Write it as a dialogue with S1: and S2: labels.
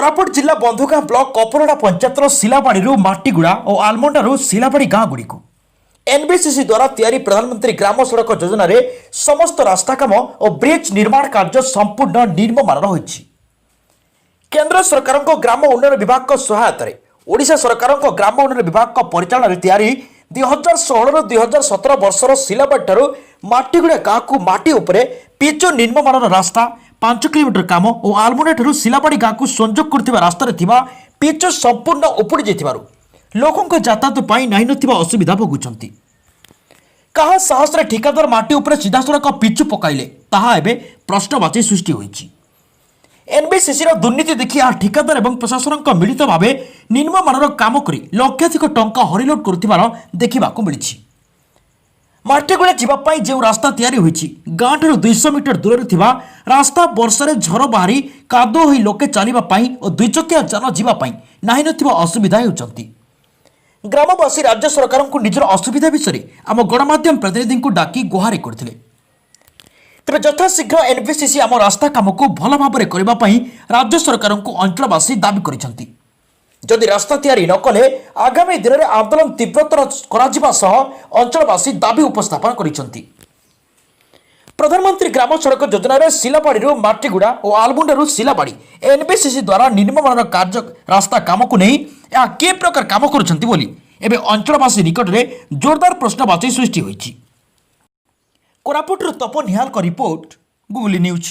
S1: କୋରାପୁଟ ଜିଲ୍ଲା ବନ୍ଧୁଗାଁ ବ୍ଲକ କପରଡ଼ା ପଞ୍ଚାୟତର ଶିଲାବାଡ଼ିରୁ ମାଟିଗୁଡ଼ା ଓ ଆଲମଣ୍ଡାରୁ ଶିଲାବାଡ଼ି ଗାଁଗୁଡ଼ିକୁ ଏନ୍ବିସିସି ଦ୍ୱାରା ତିଆରି ପ୍ରଧାନମନ୍ତ୍ରୀ ଗ୍ରାମ ସଡ଼କ ଯୋଜନାରେ ସମସ୍ତ ରାସ୍ତା କାମ ଓ ବ୍ରିଜ୍ ନିର୍ମାଣ କାର୍ଯ୍ୟ ସମ୍ପୂର୍ଣ୍ଣ ନିମ୍ନମାନର ହୋଇଛି। କେନ୍ଦ୍ର ସରକାରଙ୍କ ଗ୍ରାମ ଉନ୍ନୟନ ବିଭାଗଙ୍କ ସହାୟତାରେ ଓଡ଼ିଶା ସରକାରଙ୍କ ଗ୍ରାମ ଉନ୍ନୟନ ବିଭାଗଙ୍କ ପରିଚାଳନାରେ ତିଆରି 2016ରୁ 2017 ବର୍ଷର ଶିଲାବାଡ଼ିଠାରୁ ମାଟିଗୁଡ଼ା ଗାଁକୁ ମାଟି ଉପରେ ପିଚୁ ନିମ୍ନମାନର ରାସ୍ତା 5 କିଲୋମିଟର କାମ ଓ ଆଲମୁଣ୍ଡାଠାରୁ ଶିଲାବାଡ଼ି ଗାଁକୁ ସଂଯୋଗ କରୁଥିବା ରାସ୍ତାରେ ଥିବା ପିଚୁ ସମ୍ପୂର୍ଣ୍ଣ ଉପୁଡ଼ି ଯାଇଥିବାରୁ ଲୋକଙ୍କ ଯାତାୟାତ ପାଇଁ ନାହିଁ ନଥିବା ଅସୁବିଧା ଭୋଗୁଛନ୍ତି। କାହା ସାହସରେ ଠିକାଦାର ମାଟି ଉପରେ ସିଧାସଳଖ ପିଚୁ ପକାଇଲେ, ତାହା ଏବେ ପ୍ରଶ୍ନବାଚୀ ସୃଷ୍ଟି ହୋଇଛି। ଏନ୍ବିସିସିର ଦୁର୍ନୀତି ଦେଖି ଏହା ଠିକାଦାର ଏବଂ ପ୍ରଶାସନଙ୍କ ମିଳିତ ଭାବେ ନିମ୍ନମାନର କାମ କରି ଲକ୍ଷାଧିକ ଟଙ୍କା ହରିଲୁଟ୍ କରୁଥିବାର ଦେଖିବାକୁ ମିଳିଛି। ମାଟିଗୁଡ଼ା ଯିବା ପାଇଁ ଯେଉଁ ରାସ୍ତା ତିଆରି ହୋଇଛି, ଗାଁଠାରୁ 200 ମିଟର ଦୂରରେ ଥିବା ରାସ୍ତା ବର୍ଷାରେ ଝର ବାହାରି କାଦୁଅ ହୋଇ ଲୋକେ ଚାଲିବା ପାଇଁ ଓ ଦୁଇଚକିଆ ଯାନ ଯିବା ପାଇଁ ନାହିଁ ନଥିବା ଅସୁବିଧା ହେଉଛନ୍ତି। ଗ୍ରାମବାସୀ ରାଜ୍ୟ ସରକାରଙ୍କୁ ନିଜର ଅସୁବିଧା ବିଷୟରେ ଆମ ଗଣମାଧ୍ୟମ ପ୍ରତିନିଧିଙ୍କୁ ଡାକି ଗୁହାରି କରିଥିଲେ। ତେବେ ଯଥାଶୀଘ୍ର ଏନ୍ବିସିସି ଆମ ରାସ୍ତା କାମକୁ ଭଲ ଭାବରେ କରିବା ପାଇଁ ରାଜ୍ୟ ସରକାରଙ୍କୁ ଅଞ୍ଚଳବାସୀ ଦାବି କରିଛନ୍ତି। ଯଦି ରାସ୍ତା ତିଆରି ନ କଲେ ଆଗାମୀ ଦିନରେ ଆନ୍ଦୋଳନ ତୀବ୍ରତର କରାଯିବା ସହ ଅଞ୍ଚଳବାସୀ ଦାବି ଉପସ୍ଥାପନ କରିଛନ୍ତି। ପ୍ରଧାନମନ୍ତ୍ରୀ ଗ୍ରାମ ସଡ଼କ ଯୋଜନାରେ ଶିଲାବାଡ଼ିରୁ ମାଟିଗୁଡ଼ା ଓ ଆଲମୁଣ୍ଡାରୁ ଶିଲାବାଡ଼ି ଏନ୍ବିସିସି ଦ୍ୱାରା ନିମ୍ନମାନର କାର୍ଯ୍ୟ ରାସ୍ତା କାମକୁ ନେଇ ଏହା କି ପ୍ରକାର କାମ କରୁଛନ୍ତି ବୋଲି ଏବେ ଅଞ୍ଚଳବାସୀ ନିକଟରେ ଜୋରଦାର ପ୍ରଶ୍ନବାଚୀ ସୃଷ୍ଟି ହୋଇଛି। କୋରାପୁଟରୁ ତପନ ନିହାଲଙ୍କ ରିପୋର୍ଟ, ଗୁଗୁଲି ନ୍ୟୁଜ୍।